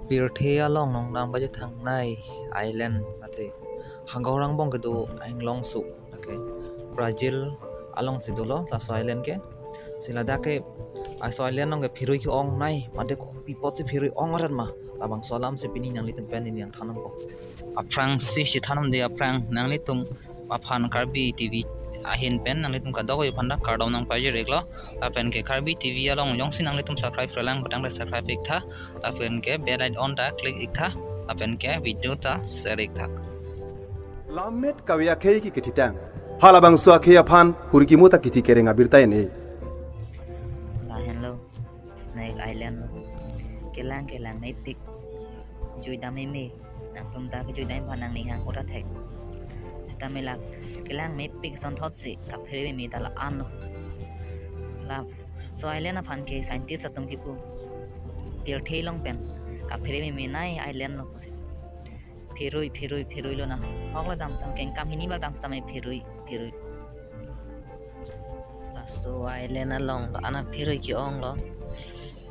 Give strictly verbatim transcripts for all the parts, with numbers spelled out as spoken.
Pirthe along nongnang baje thangnai island athe Hagor angbong kedo anglong su, okay. Brazil alongsi dolo laso island ke. Si ladak ke laso island along ke phirui ke-ongnei, mate kopi apotsi phirui ong arat ma, labangso alamsi pini nanglitum pen neli nangthan nangpo. Aphrangsi si than nangji aphrang nanglitum aphan Karbi T V ahin pen nanglitum kadokave aphan ta kardom nangpajir-iklo. Lapen ke Karbi T V along jongsi nanglitum subscribe-relang putangte subscribe-iktha. Lapen ke bell icon ta click-iktha. Lapen ke video ta share-iktha. Lammet kave akhei ke kethitang. Halabangso akhei aphan hurkimo ta kethi kereng abirta en-e. Lahenlo, Snake Island lo. Kelang kelang mepik. Juidam meme. Nangtum ta kejui dam aphan nangning hang ota thek. Sitame la kelang mepik asonthotsi kaphere meme ta la-anlo. Laso island aphan ke scientist atum kipu pirthe along pen kaphere memenei island lo pusi. Phirui, phirui, phirui lo na. Hok la damsam kengkam hini bak dam sitame phirui, phirui. Laso island along lo ana phirui ke-onglo.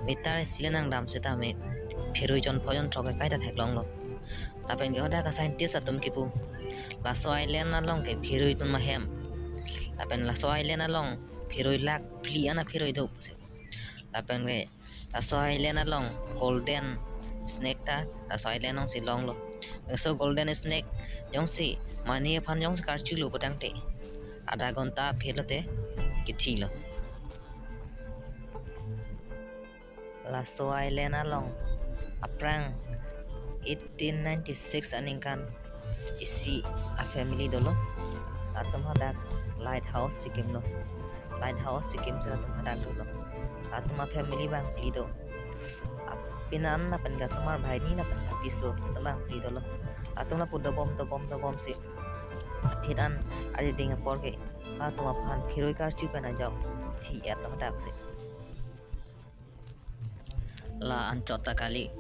Meter isi le nangdam sitame phirui jon pho jon throk ke kaita theklonglo. Lapen ke hadak a-scientist atum kipu, laso island along ke phirui atum ahem. Lapen laso island along phirui lakh phli ana phirui do pusi. Lapen ke laso island along golden snake ta laso island alongsi longlo. Laso golden snake jongsi mane aphan jongsi karchulo putangte adha ghonta aphi lote kethilo. Laso island along aphrang eighteen ninety-six aningkan isi a-family dolo. Latum hadak lighthouse chekimlo. Lighthouse chekim si latum hadak dolo. Latum a-family bangphli do. Ap-, pinan lapen ke asomar banghini lapen ke apiso bangphli dolo. Latum lapu dobom dobom dobomsi aphi an arideng apor ke latum aphan phirui karchu pen ajok thi-etlo hadaksi. La anchot ta kali.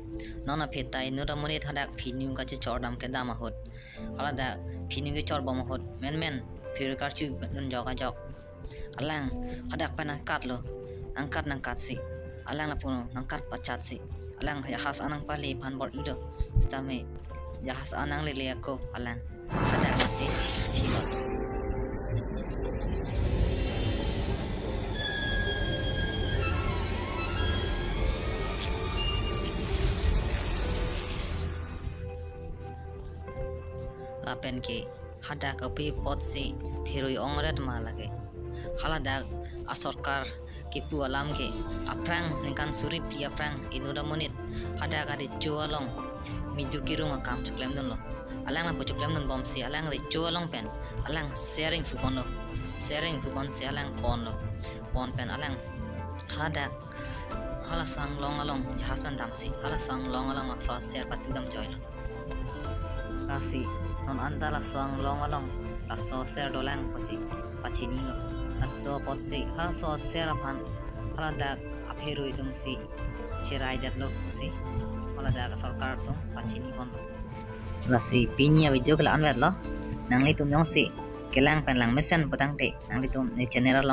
Non aphi ta inut amonit hadak phinu kachechor dam kedam ahut, haladak phinu kechor bom ahut menmen phirui karchu dun jok ajok. Alang hadak pen nangkatlo. Nangkat nangkatsi alang lapu nangkat pachatsi alang jahas an nangpale aphan bor-ilo. Sitame jahas an nanglele ako alang. Hadak si thilo. Lapen ke hadak kopi apotsi phirui ong arat ma lake. Haladak asorkar kipu alam ke aphrang ningkan suri phli aphrang inut amonit hadak arecho along midu kirung akam choklemdunlo. Alang lapu choklemdun bomsi alang recho along pen alang ser ingphu ponlo. Ser ingphu ponsi alang ponlo. Pon pen alang hadak halaso anglong along jahas pen damsi halaso anglong along laso ser patu dam joilo. Lasi non anta laso anglong along laso ser dolang pusi pachinilo. Laso apotsi halaso ser aphan haladak aphirui atumsi cheraidetlo pusi haladak asorkar atum pachini ponlo. Lasi pini a-video ke la-anvetlo. Nanglitum jongsi kelang pen langmesen putangte nanglitum ne channel along